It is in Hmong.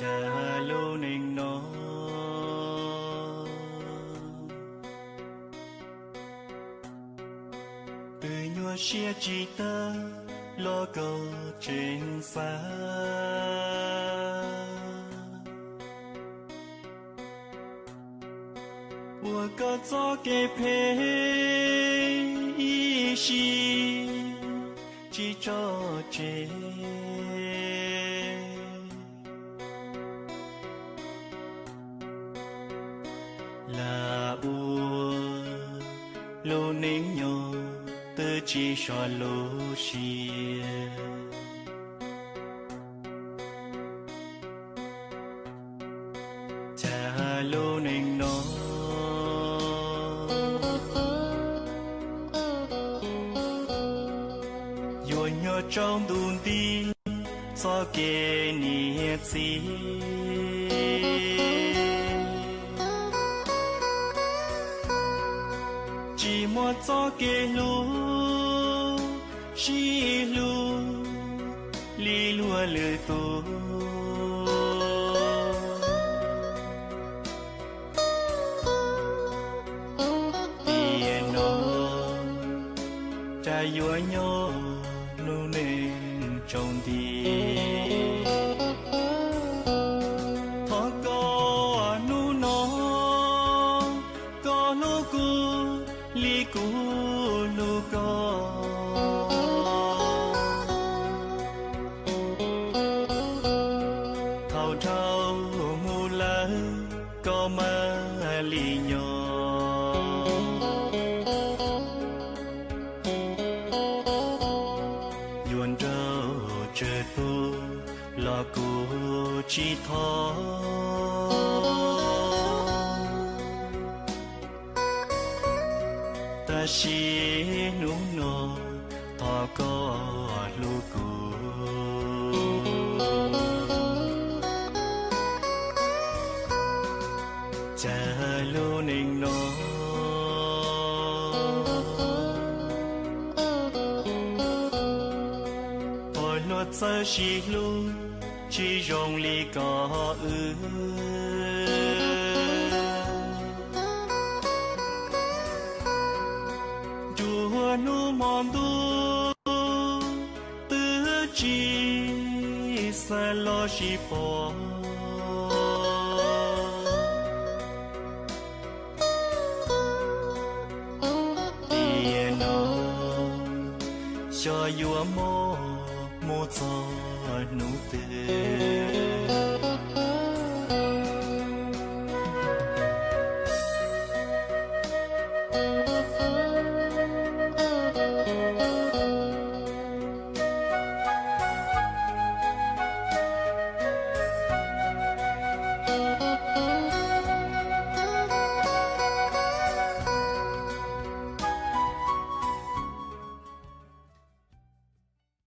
Cas lub neej no twb nyuaj siab tsis tawg los koj tseem xav ua koj txoj kev phem ib sim tsis tso tseg. Lam ua lub neej nyob twb tsis sov lub siab. Cas lub neej no yuav nyob tsaus ntuj nti txoj kev niam txiv, tsis muaj txoj kev hlub sib hlub li luag lwm tus. Tiam no cas yuav nyob lub neej tsaus nti, thov koj hnub no koj hlub kuv li kuv hlub koj. Thaum dhau mus lawm koj mam li nyob, yuav nraug tsawg tus los kuv tsis thov. Tab sis hnub no thov koj hlub kuv. Cas lub neej no pom luag txawj sib hlub tsis zoo li koj wb. Nruab hnub hmo ntuj twb tsis xav los sib pom. Tiam no xyov yuav mob mus txog hnub twg.